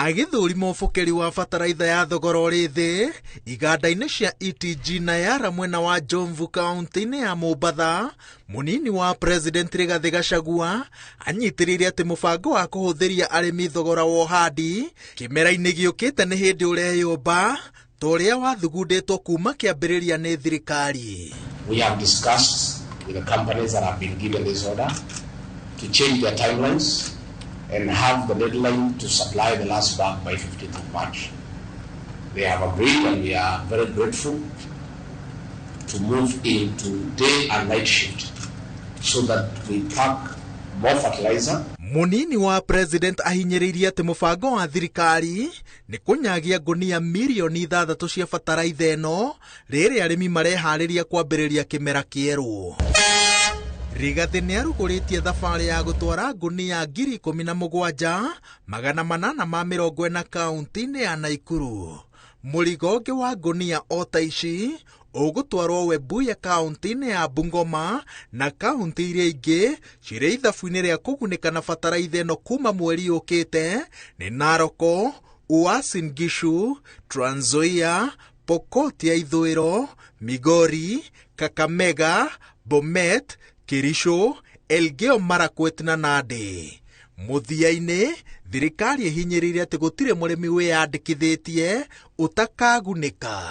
Agĩthũrima ũbokeri wa bataraitha ya thogora ũrĩ thĩ iganda-inĩ cia ETG na Yara mwena wa Jomvu kaunti-inĩ ya Mombatha, mũnini wa President Rigathĩ Gachagua anyitĩrĩire atĩ mũbango wa kũhũthĩria arĩmi thogora wa ũhandi kĩmera-inĩ gĩũkĩte nĩ hĩndĩ ũreyũmba ta ũrĩa wathugundĩtwo kuma kĩambĩrĩria nĩ thirikari. We have discussed with the companies that have been given this order to change their timelines and have the deadline to supply the last bag by 15th of March. They have agreed, and we are very grateful to move into day and night shift so that we pack more fertilizer. Mũnini wa President ahinyĩrĩirie atĩ mũbango wa thirikari nĩ kũnyagia ngũnia mirioni 6 cia bataraitha ĩno rĩrĩa arĩmi mareharĩria kwambĩrĩria kĩmera kĩerũ. Rigathĩ nĩ arugũrĩtie thabarĩ ya gũtwara ngũnia 17,840 kaunti-inĩ ya Naikuru. Mũrigo ũngĩ wa ngũnia o ta ici ũgũtwarwo Webuye kaunti-inĩ ya Bungoma na kaunti iria ingĩ cirĩ ithabu-inĩ rĩa kũgunĩka na bataraitha ĩno kuma mweri ũkĩte nĩ Narok, Uasin Gishu, Trans Nzoia, Pokot ya Ithũĩro, Migori, Kakamega, Bomet, Kericho, Elgeyo Marakwet na Nandi. Mũthia-inĩ, thirikari ĩhinyĩrĩirie atĩ gũtirĩ mũrĩmi wĩyandĩkithĩtie ũtakagunĩka.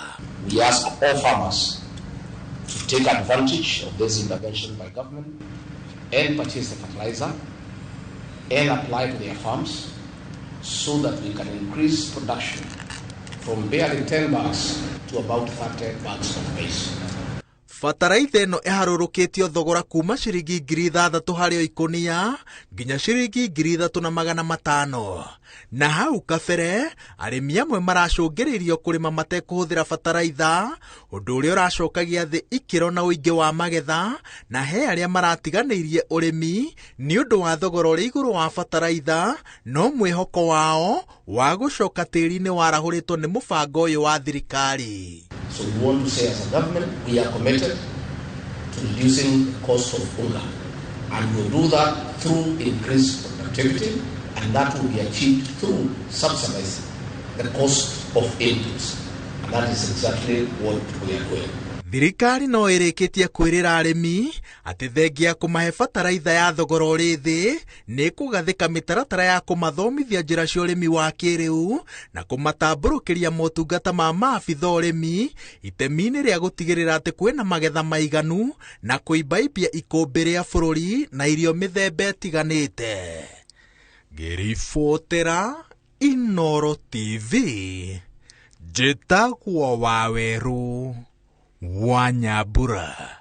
We ask all farmers to take advantage of this intervention by government and purchase the fertilizer and apply to their farms so that we can increase production from barely 10 bags to about 30 bags of maize. Bataraitha ĩno ĩharũrũkĩtio thogora kuma ciringi 6,000 harĩ o ikũnia nginya ciringi 3,500. Na hau kabere arĩmi amwe maracũngĩrĩirio kũrĩma matekũhũthĩra bataraitha, ũndũ ũrĩa ũracokagia thĩ ikĩro na ũingĩ wa magetha, na he arĩa maratiganĩirie ũrĩmi nĩ ũndũ wa thogora ũrĩ igũrũ wa bataraitha, no mwĩhoko wao wa gũcoka tĩri-inĩ warahũrĩtwo nĩ mũbango ũyũ wa thirikari. So we want to say as a government, we are committed to reducing the cost of unga. And we'll do that through increased productivity, and that will be achieved through subsidizing the cost of inputs. And that is exactly what we are doing. Thirikari no ĩrĩkĩtie kwĩrĩra arĩmi atĩ thengia kũmahe bataraitha ya thogora ũrĩ thĩ nĩ kũgathĩka mĩtaratara ya kũmathomithia njĩra cia ũrĩmi wa kĩrĩu na kũmatambũrũkĩria motungata ma maabitha ũrĩmi itemi-inĩ rĩa gũtigĩrĩra atĩ kwĩna magetha maiganu na kũimbaimbia ikũmbĩ rĩa bũrũri na irio mĩthemba ĩtiganĩte. Ngĩribotera Inooro TV, njĩtagwo Wawerũ wa Nyambura.